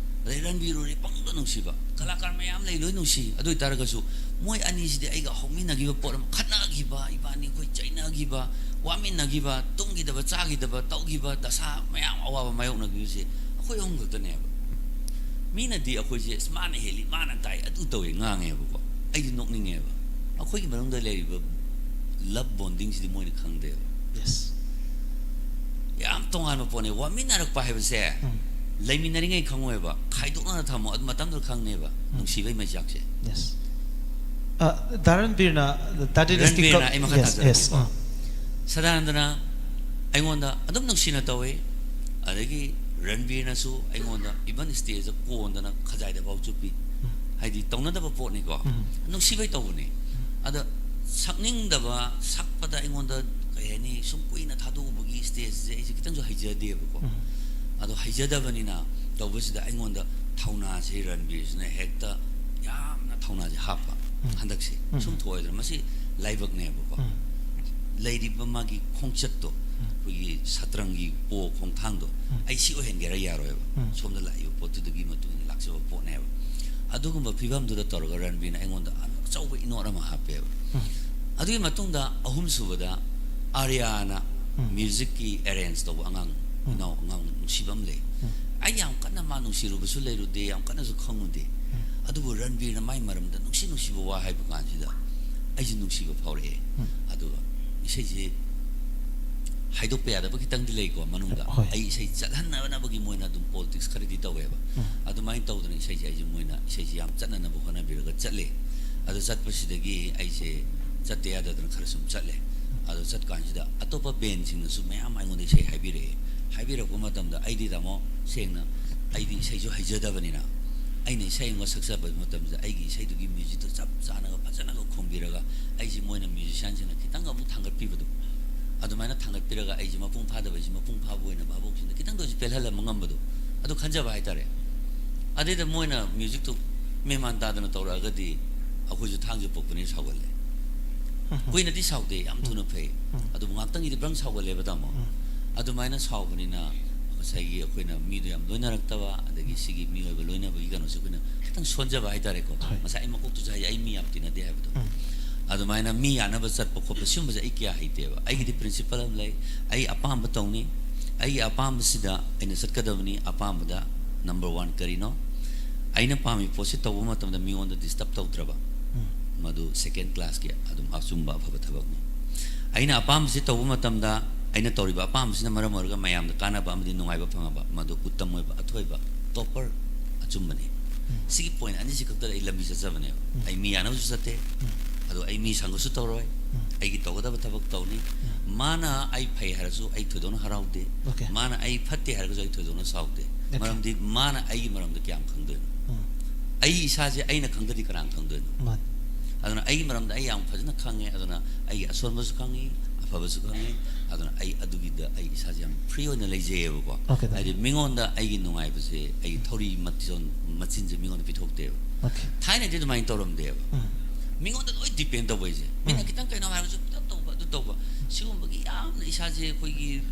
ꯑꯗꯩ ꯔꯟꯕꯤꯔ ꯎꯔꯦ ꯄꯪꯅꯣꯛꯇ ꯅꯨꯡꯁꯤꯕ꯫ ꯀꯂꯥꯀꯥꯔ ꯃꯌꯥꯝ ꯂꯩ, ꯂꯣꯏ ꯅꯨꯡꯁꯤ꯫ ꯑꯗꯨ ꯑꯣꯏꯇꯥꯔꯒꯁꯨ ꯃꯣꯏ ꯑꯅꯤꯁꯤꯗꯤ ꯑꯩꯒ ꯍꯧꯃꯤꯟꯅꯈꯤꯕ ꯄꯣꯠ ꯑꯃ, ꯈꯠꯅꯈꯤꯕ, ꯏꯕꯥꯅꯤ ꯑꯩꯈꯣꯏ ꯆꯩꯅꯈꯤꯕ, ꯋꯥꯃꯤꯟꯅꯈꯤꯕ, ꯇꯨꯝꯈꯤꯗꯕ, ꯆꯥꯈꯤꯗꯕ, ꯇꯧꯈꯤꯕ, ꯗꯁꯥ ꯃꯌꯥꯝ, ꯑꯋꯥꯕ ꯃꯥꯌꯣꯛꯅꯈꯤꯕꯁꯦ ꯑꯩꯈꯣꯏ ꯑꯍꯨꯝ ꯈꯛꯇꯅꯦꯕ꯫ ꯃꯤꯅꯗꯤ ꯑꯩꯈꯣꯏꯁꯦ "ꯑꯁ, ꯃꯥꯅ ꯍꯦꯜꯂꯤ, ꯃꯥꯅ ꯇꯥꯏ", ꯑꯗꯨ ꯇꯧꯋꯦ ꯉꯥꯡꯉꯦꯕꯀꯣ꯫ ꯑꯩꯗꯤ ꯅꯣꯛꯅꯤꯡꯉꯦꯕ꯫ ꯑꯩꯈꯣꯏꯒꯤ ꯃꯅꯨꯡꯗ ꯂꯩꯔꯤꯕ love bondingꯁꯤꯗꯤ ꯃꯣꯏꯅ ꯈꯪꯗꯦꯕ꯫ Yes꯫ ꯌꯥꯝ ꯇꯣꯉꯥꯟꯕ ꯄꯣꯠꯅꯦ꯫ ꯋꯥꯃꯤꯟꯅꯔꯛꯄ ꯍꯥꯏꯕꯁꯦ ꯎꯝ꯫ ꯂꯩꯃꯤꯟꯅꯔꯤꯉꯩ ꯈꯪꯉꯣꯏꯕ, ꯈꯥꯏꯗꯣꯛꯅꯔ ꯊꯝꯃꯣ, ꯑꯗꯨ ꯃꯇꯝꯗꯨꯗ ꯈꯪꯅꯦꯕ ꯎꯝ꯫ ꯅꯨꯡꯁꯤꯕꯩ ꯃꯩꯆꯥꯛꯁꯦ꯫ Yes꯫ ꯑ, ꯗꯥ ꯔꯟꯕꯤꯔꯅ, ꯇꯥꯇꯤ ꯗꯤꯁꯇ꯭ꯔꯤꯛ ꯔꯟꯕꯤꯔꯅ ꯑꯩ ꯃꯈꯥ yes, ꯇꯥꯖꯔꯛꯀꯦꯀꯣ꯫ Yes, ꯑ꯫ ꯁꯗꯥꯅꯟꯗꯅ ꯑꯩꯉꯣꯟꯗ ꯑꯗꯨꯝ ꯅꯨꯡꯁꯤꯅ ꯇꯧꯋꯤ, ꯑꯗꯒꯤ ꯔꯟꯕꯤꯔꯅꯁꯨ ꯑꯩꯉꯣꯟꯗ even stageꯗ ꯀꯣꯟꯗꯅ ꯈꯖꯥꯏꯗ ꯐꯥꯎ ꯆꯨꯞꯄꯤ꯫ ꯎꯝ꯫ ꯍꯥꯏꯗꯤ ꯇꯧꯅꯗꯕ ꯄꯣꯠꯅꯤꯀꯣ꯫ ꯎꯝ꯫ ꯅꯨꯡꯁꯤꯕꯩ ꯇꯧꯕꯅꯤ꯫ ꯎꯝ꯫ ꯑꯗ ꯁꯛꯅꯤꯡꯗꯕ, ꯁꯛꯄꯗ ꯑꯩꯉꯣꯟꯗ ꯀꯩ ꯍꯥꯏꯅꯤ, ꯁꯨꯝ ꯀꯨꯏꯅ ꯊꯥꯗꯣꯛꯎꯕꯒꯤ stageꯁꯦ ꯑꯩꯁꯦ ꯈꯤꯇꯪꯁꯨ ꯍꯩꯖꯗꯦꯕꯀꯣ꯫ ꯎꯝ꯫ ꯑꯗꯣ ꯍꯩꯖꯗꯕꯅꯤꯅ ꯇꯧꯕꯁꯤꯗ ꯑꯩꯉꯣꯟꯗ ꯊꯧꯅꯥꯁꯦ ꯔꯟꯕꯤꯔꯁꯤꯅ ꯍꯦꯛꯇ ꯌꯥꯝꯅ ꯊꯧꯅꯥꯁꯦ ꯍꯥꯞꯄ ꯎꯝ꯫ ꯍꯟꯗꯛꯁꯦ꯫ ꯎꯝ꯫ ꯁꯨꯝ ꯊꯣꯛꯑꯣꯏꯗꯅ, ꯃꯁꯤ ꯂꯥꯏꯕꯛꯅꯦꯕꯀꯣ꯫ ꯎꯝ꯫ ꯂꯩꯔꯤꯕ ꯃꯥꯒꯤ ꯈꯣꯡꯆꯠꯇꯣ, ꯎꯝ꯫ ꯑꯩꯈꯣꯏꯒꯤ ꯁꯇ꯭ꯔꯪꯒꯤ ꯄꯣ ꯈꯣꯡꯊꯥꯡꯗꯣ, ꯎꯝ꯫ ꯑꯩ ꯁꯤ ꯑꯣꯏꯍꯟꯒꯦꯔꯥ ꯌꯥꯔꯣꯏꯕ꯫ ꯎꯝ꯫ ꯁꯣꯝꯗ ꯂꯥꯛꯏꯕ ꯄꯣꯠꯇꯨꯗꯒꯤ ꯃꯇꯨꯡ ꯏꯟꯅ ꯂꯥꯛꯆꯕ ꯄꯣꯠꯅꯦꯕ꯫ ꯑꯗꯨꯒꯨꯝꯕ ꯐꯤꯕꯝꯗꯨꯗ ꯇꯧꯔꯒ ꯔꯟꯕꯤꯔꯅ ꯑꯩꯉꯣꯟꯗ ꯑꯆꯧꯕ ꯏꯅꯣꯠ ꯑꯃ ꯍꯥꯞꯄꯦꯕ꯫ ꯎꯝ꯫ ꯑꯗꯨꯒꯤ ꯃꯇꯨꯡꯗ ꯑꯍꯨꯝꯁꯨꯕꯗ ꯑꯥꯔꯌꯥꯅ ꯎꯝ꯫ musicꯀꯤ arrange ꯇꯧꯕ ꯑꯉꯥꯡ, ꯎꯝ꯫ ꯏꯅꯥꯎ ꯑꯉꯥꯡ ꯅꯨꯡꯁꯤꯕ ꯑꯃ ꯂꯩ꯫ ꯎꯝ꯫ ꯑꯩ ꯌꯥꯝ ꯀꯟꯅ ꯃꯥ ꯅꯨꯡꯁꯤꯔꯨꯕꯁꯨ ꯂꯩꯔꯨꯗꯦ, ꯌꯥꯝ ꯀꯟꯅꯁꯨ ꯈꯪꯉꯨꯗꯦ꯫ ꯎꯝ꯫ ꯑꯗꯨꯕꯨ ꯔꯟꯕꯤꯔꯅ ꯃꯥꯏ ꯃꯔꯝꯗ ꯅꯨꯡꯁꯤ ꯅꯨꯡꯁꯤꯕ ꯋꯥ ꯍꯥꯏꯕ ꯀꯥꯟꯁꯤꯗ ꯑꯩꯁꯨ ꯅꯨꯡꯁꯤꯕ ꯐꯥꯎꯔꯛꯑꯦ꯫ ꯎꯝ꯫ ꯑꯗꯨꯒ ꯏꯁꯩꯁꯤ ꯍꯥꯏꯗꯣꯛꯄ ꯌꯥꯗꯕ ꯈꯤꯇꯪꯗꯤ ꯂꯩꯀꯣ ꯃꯅꯨꯡꯗ꯫ ꯍꯣꯏ꯫ ꯑꯩ ꯏꯁꯩ ꯆꯠꯍꯟꯅꯕꯒꯤ ꯃꯣꯏꯅ ꯑꯗꯨꯝ politics ꯈꯔꯗꯤ ꯇꯧꯋꯦꯕ꯫ ꯎꯝ꯫ ꯑꯗꯨꯃꯥꯏꯅ ꯇꯧꯗꯅ ꯏꯁꯩꯁꯦ ꯑꯩꯁꯦ ꯃꯣꯏꯅ ꯏꯁꯩꯁꯦ ꯌꯥꯝ ꯆꯠꯅꯅꯕ ꯍꯣꯠꯅꯕꯤꯔꯒ ꯆꯠꯂꯦ꯫ ꯑꯗꯨ ꯆꯠꯄꯁꯤꯗꯒꯤ ꯑꯩꯁꯦ ꯆꯠꯇ ꯌꯥꯗꯗꯅ ꯈꯔ ꯁꯨꯝ ꯆꯠꯂꯦ꯫ ꯑꯗꯨ ꯆꯠꯀꯥꯟꯁꯤꯗ ꯑꯇꯣꯞꯄ bandꯁꯤꯡꯅꯁꯨ ꯃꯌꯥꯝ ꯑꯩꯉꯣꯟꯗ ꯏꯁꯩ ꯍꯥꯏꯕꯤꯔꯛꯑꯦ꯫ ꯍꯥꯏꯕꯤꯔꯛꯄ ꯃꯇꯝꯗ ꯑꯩꯗꯤ, ꯇꯥꯃꯣ, ꯁꯦꯡꯅ ꯑꯩꯗꯤ ꯏꯁꯩꯁꯨ ꯍꯩꯖꯗꯕꯅꯤꯅ, ꯑꯩꯅ ꯏꯁꯩ ꯑꯃ ꯁꯛꯆꯕ ꯃꯇꯝꯗ ꯑꯩꯒꯤ ꯏꯁꯩꯗꯨꯒꯤ musicꯇꯣ ꯆꯞ ꯆꯥꯅꯒ ꯐꯖꯅꯒ ꯈꯣꯡꯕꯤꯔꯒ, ꯑꯩꯁꯦ ꯃꯣꯏꯅ musicianꯁꯤꯡꯅ ꯈꯤꯇꯪꯒ ꯑꯃꯨꯛ ꯊꯥꯡꯒꯠꯄꯤꯕꯗꯣ, ꯑꯗꯨꯃꯥꯏꯅ ꯊꯥꯡꯒꯠꯄꯤꯔꯒ ꯑꯩꯁꯦ ꯃꯄꯨꯡ ꯐꯥꯗꯕ, ꯑꯩꯁꯦ ꯃꯄꯨꯡ ꯐꯥꯕ ꯑꯣꯏꯅ ꯚꯥꯕꯣꯛꯁꯤꯡꯗ ꯈꯤꯇꯪꯗ ꯑꯣꯏꯔꯁꯨ ꯄꯦꯜꯍꯜꯂꯝꯕ ꯉꯝꯕꯗꯣ, ꯑꯗꯨ ꯈꯟꯖꯕ ꯍꯥꯏꯇꯥꯔꯦ꯫ ꯑꯗꯩꯗ ꯃꯣꯏꯅ musicꯇꯨ ꯃꯦꯟ ꯃꯥꯟ ꯇꯥꯗꯅ ꯇꯧꯔꯛꯑꯒꯗꯤ ꯑꯩꯈꯣꯏꯁꯨ ꯊꯥꯡꯁꯦ ꯄꯣꯛꯄꯅꯤ ꯁꯥꯎꯒꯜꯂꯦ꯫ ꯎꯝ꯫ ꯀꯨꯏꯅꯗꯤ ꯁꯥꯎꯗꯦ, ꯌꯥꯝ ꯊꯨꯅ ꯐꯩ꯫ ꯎꯝ꯫ ꯑꯗꯨꯕꯨ ꯉꯥꯛꯇꯪꯒꯤꯗꯤ ꯕ꯭ꯔꯪ ꯁꯥꯎꯒꯜꯂꯦꯕ, ꯇꯥꯃꯣ꯫ ꯎꯝ꯫ ꯑꯗꯨꯃꯥꯏꯅ ꯁꯥꯎꯕꯅꯤꯅ ꯉꯁꯥꯏꯒꯤ ꯑꯩꯈꯣꯏꯅ ꯃꯤꯗꯣ ꯌꯥꯝ ꯂꯣꯏꯅꯔꯛꯇꯕ, ꯑꯗꯒꯤ ꯁꯤꯒꯤ ꯃꯤꯑꯣꯏꯕ ꯂꯣꯏꯅꯕꯒꯤ ꯀꯩꯅꯣꯁꯦ ꯑꯩꯈꯣꯏꯅ ꯈꯤꯇꯪ ꯁꯣꯟꯖꯕ ꯍꯥꯏꯇꯥꯔꯦꯀꯣ꯫ ꯍꯣꯏ꯫ ꯉꯁꯥꯏ ꯑꯩ ꯃꯀꯣꯛꯇꯁꯨ ꯍꯥꯏ, ꯑꯩ ꯃꯤ ꯌꯥꯝ ꯇꯤꯟꯅꯗꯦ ꯍꯥꯏꯕꯗꯣ꯫ ꯎꯝ꯫ ꯑꯗꯨꯃꯥꯏꯅ ꯃꯤ ꯌꯥꯅꯕ ꯆꯠꯄ ꯈꯣꯠꯄ ꯁꯤꯒꯨꯝꯕꯁꯦ ꯑꯩ ꯀꯌꯥ ꯍꯩꯇꯦꯕ꯫ ꯑꯩꯒꯤꯗꯤ principle ꯑꯃ ꯂꯩ, ꯑꯩ ꯑꯄꯥꯝꯕ ꯇꯧꯅꯤ, ꯑꯩꯒꯤ ꯑꯄꯥꯝꯕꯁꯤꯗ ꯑꯩꯅ ꯆꯠꯀꯗꯕꯅꯤ꯫ ꯑꯄꯥꯝꯕꯗ number one ꯀꯔꯤꯅꯣ? ꯑꯩꯅ ꯄꯥꯝꯃꯤ ꯄꯣꯠꯁꯤ ꯇꯧꯕ ꯃꯇꯝꯗ ꯃꯤꯉꯣꯟꯗ disturb ꯇꯧꯗ꯭ꯔꯕ, ꯎꯝ꯫ ꯃꯗꯨ second classꯀꯤ ꯑꯗꯨꯝ ꯑꯆꯨꯝꯕ ꯑꯐꯕ ꯊꯕꯛꯅꯤ꯫ ꯑꯩꯅ ꯑꯄꯥꯝꯕꯁꯤ ꯇꯧꯕ ꯃꯇꯝꯗ ꯑꯩꯅ ꯇꯧꯔꯤꯕ ꯑꯄꯥꯝꯕꯁꯤꯅ ꯃꯔꯝ ꯑꯣꯏꯔꯒ ꯃꯌꯥꯝꯗ ꯀꯥꯟꯅꯕ ꯑꯃꯗꯤ ꯅꯨꯡꯉꯥꯏꯕ ꯐꯪꯉꯕ, ꯃꯗꯨ ꯎꯠꯇꯝ ꯑꯣꯏꯕ, ꯑꯊꯣꯏꯕ, topper ꯑꯆꯨꯝꯕꯅꯤ꯫ ꯎꯝ꯫ ꯁꯤꯒꯤ point ꯑꯅꯤꯁꯤ ꯈꯛꯇꯗ ꯑꯩ ꯂꯝꯕꯤ ꯆꯠꯆꯕꯅꯦꯕ꯫ ꯎꯝ꯫ ꯑꯩ ꯃꯤ ꯌꯥꯅꯕꯁꯨ ꯆꯠꯇꯦ, ꯎꯝ꯫ ꯑꯗꯣ ꯑꯩ ꯃꯤ ꯁꯪꯒꯁꯨ ꯇꯧꯔꯣꯏ, ꯎꯝ꯫ ꯑꯩꯒꯤ ꯇꯧꯒꯗꯕ ꯊꯕꯛ ꯇꯧꯅꯤ꯫ ꯎꯝ꯫ ꯃꯥꯅ ꯑꯩ ꯐꯩ ꯍꯥꯏꯔꯁꯨ ꯑꯩ ꯊꯣꯏꯗꯣꯛꯅ ꯍꯔꯥꯎꯗꯦ, Okay꯫ ꯃꯥꯅ ꯑꯩ ꯐꯠꯇꯦ ꯍꯥꯏꯔꯒꯁꯨ ꯑꯩ ꯊꯣꯏꯗꯣꯛꯅ ꯁꯥꯎꯗꯦ꯫ Okay꯫ ꯃꯔꯝꯗꯤ ꯃꯥꯅ ꯑꯩꯒꯤ ꯃꯔꯝꯗ ꯀꯌꯥꯝ ꯈꯪꯗꯣꯏꯅꯣ? ꯎꯝ꯫ ꯑꯩ ꯏꯁꯥꯁꯦ ꯑꯩꯅ ꯈꯪꯗ꯭ꯔꯗꯤ ꯀꯅꯥꯅ ꯈꯪꯗꯣꯏꯅꯣ? ꯃꯥꯅꯤ꯫ ꯑꯗꯨꯅ ꯑꯩꯒꯤ ꯃꯔꯝꯗ ꯑꯩ ꯌꯥꯝ ꯐꯖꯅ ꯈꯪꯉꯦ꯫ ꯑꯗꯨꯅ ꯑꯩꯒꯤ ꯑꯁꯣꯟꯕꯁꯨ ꯈꯪꯉꯤ, ꯑꯐꯕꯁꯨ ꯈꯪꯉꯤ꯫ ꯑꯗꯨꯅ ꯑꯩ ꯑꯗꯨꯒꯤꯗ ꯑꯩ ꯏꯁꯥꯁꯦ ꯌꯥꯝ free ꯑꯣꯏꯅ ꯂꯩꯖꯩꯌꯦꯕꯀꯣ꯫ Okay, ꯇꯥꯃꯣ꯫ ꯍꯥꯏꯗꯤ ꯃꯤꯉꯣꯟꯗ ꯑꯩꯒꯤ ꯅꯨꯡꯉꯥꯏꯕꯁꯦ ꯑꯩꯒꯤ ꯊꯧꯔꯤ ꯃꯆꯤꯟ, ꯃꯆꯤꯟꯁꯦ ꯃꯤꯉꯣꯟꯗ ꯄꯤꯊꯣꯛꯇꯦꯕ꯫ Okay꯫ ꯊꯥꯏꯅꯗꯤ ꯑꯗꯨꯃꯥꯏꯅ ꯇꯧꯔꯝꯗꯦꯕ꯫ ꯎꯝ꯫ ꯃꯤꯉꯣꯟꯗ ꯂꯣꯏ depend ꯇꯧꯕ ꯑꯩꯁꯦ꯫ ꯃꯤꯅ ꯎꯝ꯫ ꯈꯤꯇꯪ ꯀꯩꯅꯣ ꯍꯥꯏꯔꯁꯨ ꯈꯤꯇꯪ ꯇꯧꯕ, ꯑꯗꯨ ꯇꯧꯕ꯫ ꯁꯤꯒꯨꯝꯕꯒꯤ ꯌꯥꯝꯅ ꯏꯁꯥꯁꯦ ꯑꯩꯈꯣꯏꯒꯤ,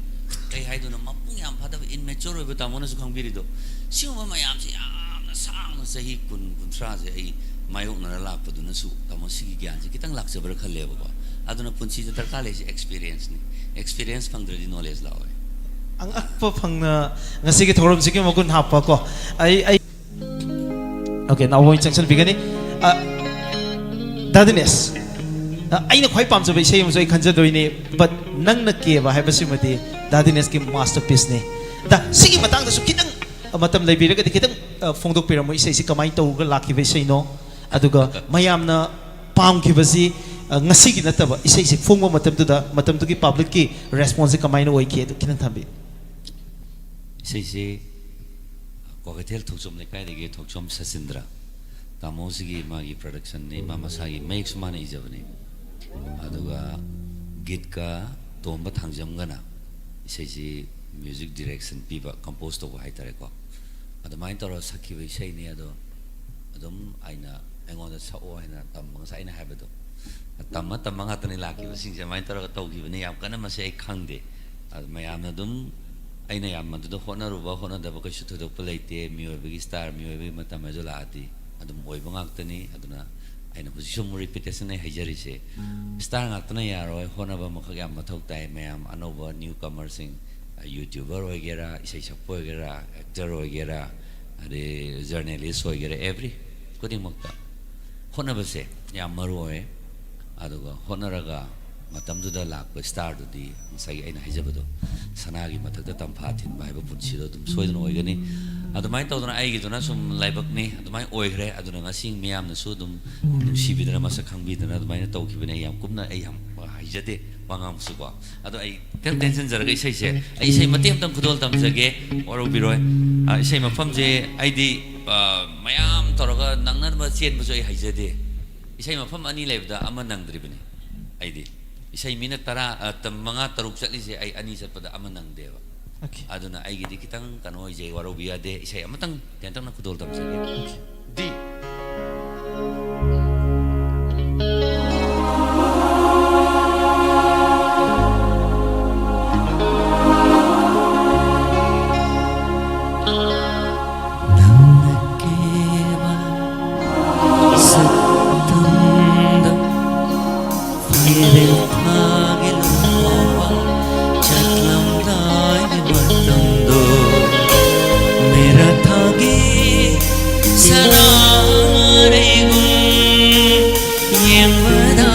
ꯀꯩ ꯍꯥꯏꯗꯣꯏꯅꯣ, ꯃꯄꯨꯡ ꯌꯥꯝ ꯐꯥꯗꯕ, immature ꯑꯣꯏꯕ, ꯇꯥꯃꯣꯅꯁꯨ ꯈꯪꯕꯤꯔꯤꯗꯣ꯫ ꯁꯤꯒꯨꯝꯕ ꯃꯌꯥꯝꯁꯦ ꯌꯥꯝꯅ ꯁꯥꯡꯅ ꯆꯍꯤ ꯀꯨꯟ, ꯀꯨꯟꯊ꯭ꯔꯥꯁꯦ ꯑꯩ ꯃꯥꯌꯣꯛꯅꯔ ꯂꯥꯛꯄꯗꯨꯅꯁꯨ ꯇꯥꯃꯣ ꯁꯤꯒꯤ ꯒ꯭ꯌꯥꯟꯁꯦ ꯈꯤꯇꯪ ꯂꯥꯛꯆꯕ꯭ꯔꯥ ꯈꯜꯂꯦꯕꯀꯣ꯫ ꯑꯗꯨꯅ ꯄꯨꯟꯁꯤꯗ ꯗꯔꯀꯥꯔ ꯂꯩꯔꯤꯁꯦ experienceꯅꯤ꯫ Experience ꯐꯪꯗ꯭ꯔꯗꯤ knowledge ꯂꯥꯛꯑꯣꯏ꯫ ꯑꯉꯛꯄ ꯐꯪꯅ ꯉꯁꯤꯒꯤ ꯊꯧꯔꯝꯁꯤꯒꯤ ꯃꯒꯨꯟ ꯍꯥꯞꯄ ꯀꯣ꯫ ꯑꯩ, ꯑꯩ, okay, ꯅꯥꯎꯕ ꯑꯣꯏꯅ ꯆꯪꯁꯤꯟꯕꯤꯒꯅꯤ꯫ ꯑ, ꯗꯥ ꯗꯤꯅꯦꯁ꯫ ꯑ, ꯑꯩꯅ ꯈ꯭ꯋꯥꯏ ꯄꯥꯝꯖꯕ ꯏꯁꯩ ꯑꯃꯁꯨ ꯑꯩ ꯈꯟꯖꯗꯣꯏꯅꯤ, but ꯅꯪꯅ ꯀꯦꯕ ꯍꯥꯏꯕꯁꯤꯃꯗꯤ ꯗꯥ ꯗꯤꯅꯦꯁꯀꯤ masterpiece ꯅꯤ꯫ ꯑꯗ ꯁꯤꯒꯤ ꯃꯇꯥꯡꯗꯁꯨ ꯈꯤꯇꯪ, ꯑ, ꯃꯇꯝ ꯂꯩꯕꯤꯔꯒꯗꯤ ꯈꯤꯇꯪ, ꯑ, ꯐꯣꯡꯗꯣꯛꯄꯤꯔꯝꯃꯨ, ꯏꯁꯩꯁꯤ ꯀꯃꯥꯏꯅ ꯇꯧꯔꯒ ꯂꯥꯛꯈꯤꯕ ꯏꯁꯩꯅꯣ, ꯑꯗꯨꯒ ꯃꯌꯥꯝꯅ ꯄꯥꯝꯈꯤꯕꯁꯤ, ꯑ, ꯉꯁꯤꯒꯤ ꯅꯠꯇꯕ, ꯏꯁꯩꯁꯤ ꯐꯣꯡꯕ ꯃꯇꯝꯗꯨꯗ, ꯃꯇꯝꯗꯨꯒꯤ publicꯀꯤ responseꯁꯤ ꯀꯃꯥꯏꯅ ꯑꯣꯏꯈꯤ, ꯑꯗꯨ ꯈꯤꯇꯪ ꯊꯝꯕꯤꯌꯨ꯫ ꯏꯁꯩꯁꯤ ꯀ꯭ꯋꯥꯀꯩꯊꯦꯜ ꯊꯣꯛꯆꯣꯝ ꯂꯩꯀꯥꯏꯗꯒꯤ ꯊꯣꯛꯆꯣꯝ ꯁꯆꯤꯟꯗ꯭ꯔ, ꯇꯥꯃꯣꯁꯤꯒꯤ ꯃꯥꯒꯤ productionꯅꯤ, ꯃꯥ ꯃꯁꯥꯒꯤ ꯃꯌꯦꯛꯁꯨ ꯃꯥꯅ ꯏꯖꯕꯅꯤ꯫ ꯑꯗꯨꯒ ꯒꯤꯠꯀ ꯇꯣꯝꯕ ꯊꯥꯡꯖꯝꯒꯅ ꯏꯁꯩꯁꯤ music direction ꯄꯤꯕ, compose ꯇꯧꯕ ꯍꯥꯏꯇꯥꯔꯦꯀꯣ꯫ ꯑꯗꯨꯃꯥꯏꯅ ꯇꯧꯔꯒ ꯁꯛꯈꯤꯕ ꯏꯁꯩꯅꯤ꯫ ꯑꯗꯣ ꯑꯗꯨꯝ ꯑꯩꯅ, ꯑꯩꯉꯣꯟꯗ ꯁꯛꯑꯣ ꯍꯥꯏꯅ ꯇꯝꯕ, ꯉꯁꯥꯏ ꯑꯩꯅ ꯍꯥꯏꯕꯗꯣ, ꯇꯝꯃ ꯇꯝꯃ ꯉꯥꯛꯇꯅꯤ ꯂꯥꯛꯈꯤꯕꯁꯤꯡꯁꯦ꯫ ꯑꯗꯨꯃꯥꯏꯅ ꯇꯧꯔꯒ ꯇꯧꯈꯤꯕꯅꯤ꯫ ꯌꯥꯝ ꯀꯟꯅ ꯃꯁꯤ ꯑꯩ ꯈꯪꯗꯦ꯫ ꯑꯗꯨ ꯃꯌꯥꯝꯅ ꯑꯗꯨꯝ, ꯑꯩꯅ ꯌꯥꯝ ꯃꯗꯨꯗ ꯍꯣꯠꯅꯔꯨꯕ ꯍꯣꯠꯅꯗꯕ ꯀꯩꯁꯨ ꯊꯣꯏꯗꯣꯛꯄ ꯂꯩꯇꯦ꯫ ꯃꯤꯑꯣꯏꯕꯒꯤ star, ꯃꯤꯑꯣꯏꯕꯒꯤ ꯃꯇꯝ ꯍꯥꯏꯗꯣ ꯂꯥꯛꯑꯗꯤ ꯑꯗꯨꯝ ꯑꯣꯏꯕ ꯉꯥꯛꯇꯅꯤ꯫ ꯑꯗꯨꯅ ꯑꯩꯅ ꯍꯧꯖꯤꯛꯁꯨ ꯑꯃꯨꯛ repetition ꯑꯩ ꯍꯥꯏꯖꯔꯤꯁꯦ, star ꯉꯥꯛꯇꯅ ꯌꯥꯔꯣꯏ, ꯍꯣꯠꯅꯕ ꯑꯃꯈꯛ ꯌꯥꯝ ꯃꯊꯧ ꯇꯥꯏ꯫ ꯃꯌꯥꯝ ꯑꯅꯧꯕ newcomerꯁꯤꯡ, YouTuber ꯑꯣꯏꯒꯦꯔꯥ, ꯏꯁꯩ ꯁꯛꯄ ꯑꯣꯏꯒꯦꯔꯥ, actor ꯑꯣꯏꯒꯦꯔꯥ, ꯑꯗꯩ journalist ꯑꯣꯏꯒꯦꯔꯥ, every ꯈꯨꯗꯤꯡꯃꯛꯇ ꯍꯣꯠꯅꯕꯁꯦ ꯌꯥꯝ ꯃꯔꯨ ꯑꯣꯏ꯫ ꯑꯗꯨꯒ ꯍꯣꯠꯅꯔꯒ ꯃꯇꯝꯗꯨꯗ ꯂꯥꯛꯄ starꯗꯨꯗꯤ ꯉꯁꯥꯏꯒꯤ ꯑꯩꯅ ꯍꯥꯏꯖꯕꯗꯣ, ꯁꯅꯥꯒꯤ ꯃꯊꯛꯇ ꯇꯝꯐꯥ ꯊꯤꯟꯕ ꯍꯥꯏꯕ ꯄꯨꯟꯁꯤꯗꯣ ꯑꯗꯨꯝ ꯁꯣꯏꯗꯅ ꯑꯣꯏꯒꯅꯤ꯫ ꯑꯗꯨꯃꯥꯏꯅ ꯇꯧꯗꯅ ꯑꯩꯒꯤꯗꯨꯅ ꯁꯨꯝ ꯂꯥꯏꯕꯛꯅꯤ, ꯑꯗꯨꯃꯥꯏꯅ ꯑꯣꯏꯈ꯭ꯔꯦ꯫ ꯑꯗꯨꯅ ꯉꯁꯤ ꯃꯤꯌꯥꯝꯅꯁꯨ ꯑꯗꯨꯝ ꯅꯨꯡꯁꯤꯕꯤꯗꯅ, ꯃꯁꯛ ꯈꯪꯕꯤꯗꯅ ꯑꯗꯨꯃꯥꯏꯅ ꯇꯧꯈꯤꯕꯅꯦ꯫ ꯑꯩ ꯌꯥꯝ ꯀꯨꯞꯅ ꯑꯩ ꯌꯥꯝ ꯍꯥꯏꯖꯗꯦ ꯋꯥ ꯉꯥꯡꯕꯁꯨꯀꯣ꯫ ꯑꯗꯣ ꯑꯩ ꯈꯤꯇꯪ ꯇꯦꯟꯁꯤꯟꯖꯔꯒ ꯏꯁꯩꯁꯦ, ꯑꯩ ꯏꯁꯩ ꯃꯇꯦꯛ ꯑꯃꯇꯪ ꯈꯨꯗꯣꯜ ꯇꯝꯖꯒꯦ, ꯋꯥꯔꯧꯕꯤꯔꯣꯏ꯫ ꯑ, ꯏꯁꯩ ꯃꯐꯝꯁꯦ ꯑꯩꯗꯤ, ꯑ, ꯃꯌꯥꯝ ꯇꯧꯔꯒ ꯅꯪꯅꯅꯕ ꯆꯦꯟꯕꯁꯨ ꯑꯩ ꯍꯩꯖꯗꯦ꯫ ꯏꯁꯩ ꯃꯐꯝ ꯑꯅꯤ ꯂꯩꯕꯗ ꯑꯃ ꯅꯪꯗ꯭ꯔꯤꯕꯅꯤ ꯑꯩꯗꯤ꯫ ꯏꯁꯩ ꯃꯤꯅ ꯇꯔꯥ, ꯑ, ꯇ-, ꯃꯉꯥ ꯇꯔꯨꯛ ꯆꯠꯂꯤꯁꯦ ꯑꯩ ꯑꯅꯤ ꯆꯠꯄꯗ ꯑꯃ ꯅꯪꯗꯦꯕ꯫ Okay. ꯑꯗꯨꯅ ꯑꯩꯒꯤꯗꯤ ꯈꯤꯇꯪ ꯀꯩꯅꯣ ꯑꯣꯏꯖꯩ, ꯋꯥꯔꯧꯕꯤ ꯌꯥꯗꯦ꯫ ꯏꯁꯩ ꯑꯃꯇꯪ ꯇꯦꯟꯇꯛꯅ ꯈꯨꯗꯣꯜ ꯇꯝꯖꯒꯦ꯫ Okay. D. ꯅꯪꯅ ꯀꯦꯕ ꯁꯛꯇꯝꯗ ꯐꯤꯔꯦꯜ ꯊꯥꯒꯤ ꯂꯨꯍꯣꯡꯕ ꯆꯠꯂꯝꯗꯥꯏꯒꯤ ꯃꯇꯝꯗꯣ, ꯃꯦꯔꯥ ꯊꯥꯒꯤ ꯁꯅꯥꯔꯩꯒꯨꯝ ꯌꯦꯡꯕꯗ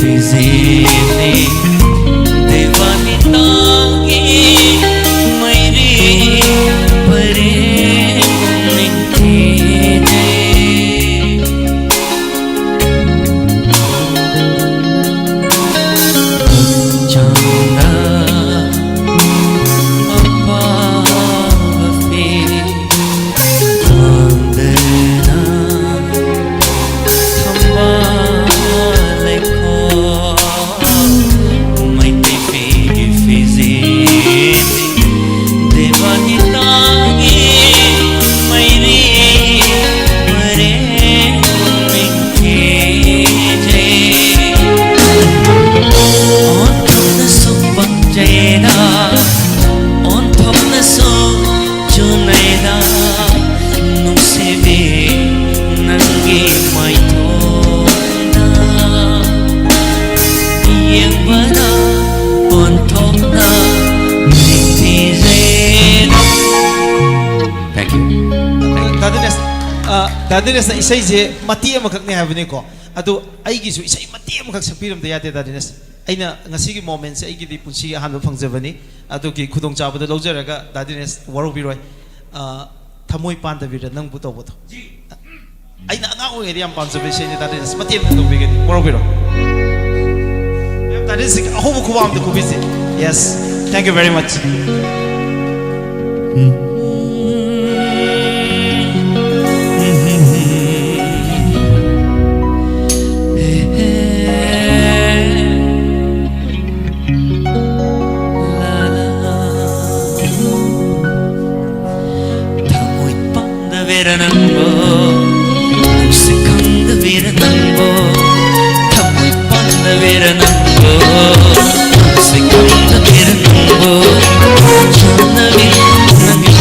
ꯐꯤꯖꯦꯠꯅꯤ ꯗꯦꯕꯥꯅꯤꯇꯥꯒꯤ ꯃꯩꯔꯤ ꯄꯔꯦꯡ ꯅꯤꯡꯊꯤꯖꯩ꯫ ꯍꯛꯆꯥꯡꯗ ꯑꯄꯥꯕ ꯐꯤ ꯈ꯭ꯋꯥꯡꯗꯅ ꯊꯝꯕꯥꯜ ꯂꯩꯈꯣꯛ ꯃꯩꯇꯩ ꯐꯤꯒꯤ ꯐꯤꯖꯦꯠ ꯗꯦꯕꯥꯅꯤꯇꯥꯒꯤ ꯃꯩꯔꯤ ꯄꯔꯦꯡ ꯅꯤꯡꯊꯤꯖꯩ꯫ ꯑꯣꯟꯊꯣꯛꯅꯁꯨ ꯄꯛꯆꯩꯗ, ꯑꯣꯟꯊꯣꯛꯅꯁꯨ ꯆꯨꯅꯩꯗ, ꯅꯨꯡꯁꯤꯕꯤ ꯅꯪꯒꯤ ꯃꯥꯏꯊꯣꯡꯗ ꯌꯦꯡꯕꯗ ꯑꯣꯟꯊꯣꯛꯅ ꯅꯤꯡꯊꯤꯖꯩꯗ꯫ Thank you. ꯗꯥ ꯗꯤꯅꯦꯁ, ꯑ, ꯗꯥ ꯗꯤꯅꯦꯁꯅ ꯏꯁꯩꯁꯦ ꯃꯇꯦꯛ ꯑꯃꯈꯛꯅꯦ ꯍꯥꯏꯕꯅꯤꯀꯣ꯫ ꯑꯗꯨ ꯑꯩꯒꯤꯁꯨ ꯏꯁꯩ ꯃꯇꯦꯛ ꯑꯃꯈꯛ ꯁꯛꯄꯤꯔꯝꯗ ꯌꯥꯗꯦ, ꯗꯥ ꯗꯤꯅꯦꯁ꯫ ꯑꯩꯅ ꯉꯁꯤꯒꯤ ꯃꯣꯃꯦꯟꯁꯦ ꯑꯩꯒꯤꯗꯤ ꯄꯨꯟꯁꯤꯒꯤ ꯑꯍꯥꯟꯕ ꯐꯪꯖꯕꯅꯤ꯫ ꯑꯗꯨꯒꯤ ꯈꯨꯗꯣꯡꯆꯥꯕꯗꯣ ꯂꯧꯖꯔꯒ ꯗꯥ ꯗꯤꯅꯦꯁ ꯋꯥꯔꯧꯕꯤꯔꯣꯏ꯫ ꯑ, ꯊꯃꯣꯏ ꯄꯥꯟꯗꯕꯤꯔ ꯅꯪꯕꯨ ꯇꯧꯕꯗꯣ꯫ ꯑꯩꯅ ꯑꯉꯥꯡ ꯑꯣꯏꯔꯤꯉꯩꯗ ꯌꯥꯝ ꯄꯥꯝꯖꯕ ꯏꯁꯩꯅꯤ, ꯗꯥ ꯗꯤꯅꯦꯁ꯫ ꯃꯇꯦꯛ ꯑꯃ ꯇꯧꯕꯤꯒꯅꯤ, ꯋꯥꯔꯧꯕꯤꯔꯣꯏ꯫ ꯃꯌꯥꯝ ꯗꯥ ꯗꯤꯅꯦꯁ ꯑꯍꯧꯕ ꯈꯨꯕꯥꯛ ꯑꯝꯇ ꯈꯨꯕꯤꯁꯤ꯫ Yes, thank you very much. ꯊꯃꯣꯏ ꯄꯥꯟꯗꯕꯤꯔ ꯅꯪꯕꯨ, ꯅꯨꯡꯁꯤ ꯈꯪꯗꯕꯤꯔ ꯅꯪꯕꯨ, ꯊꯃꯣꯏ ꯄꯥꯟꯗꯕꯤꯔ ꯅꯪꯕꯨ, ꯅꯨꯡꯁꯤ ꯈꯪꯗꯕꯤꯔ ꯅꯪꯕꯨ, ꯆꯥꯟꯅꯕꯤ ꯅꯪꯒꯤ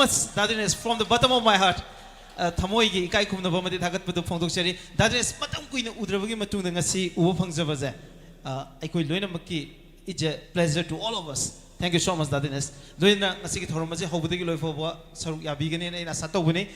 Much, Da Dinesh, from the bottom of my heart. Uh, ꯊꯃꯣꯏꯒꯤ ꯏꯀꯥꯏ ꯈꯨꯝꯅꯕ ꯑꯃꯗꯤ ꯊꯥꯒꯠꯄꯗꯨ ꯐꯣꯡꯗꯣꯛꯆꯔꯤ꯫ Da Dinesh, ꯃꯇꯝ ꯀꯨꯏꯅ ꯎꯗ꯭ꯔꯕꯒꯤ ꯃꯇꯨꯡꯗ ꯉꯁꯤ ꯎꯕ ꯐꯪꯖꯕꯁꯦ, uh, ꯑꯩꯈꯣꯏ ꯂꯣꯏꯅꯃꯛꯀꯤ, it's a pleasure to all of us. Thank you so much, Da Dinesh. ꯂꯣꯏꯅꯅ ꯉꯁꯤꯒꯤ ꯊꯧꯔꯝ ꯑꯁꯤ ꯍꯧꯕꯗꯒꯤ ꯂꯣꯏ ꯐꯥꯎꯕ ꯁꯔꯨꯛ ꯌꯥꯕꯤꯒꯅꯤꯅ ꯑꯩꯅ ꯑꯥꯁꯥ ꯇꯧꯕꯅꯤ꯫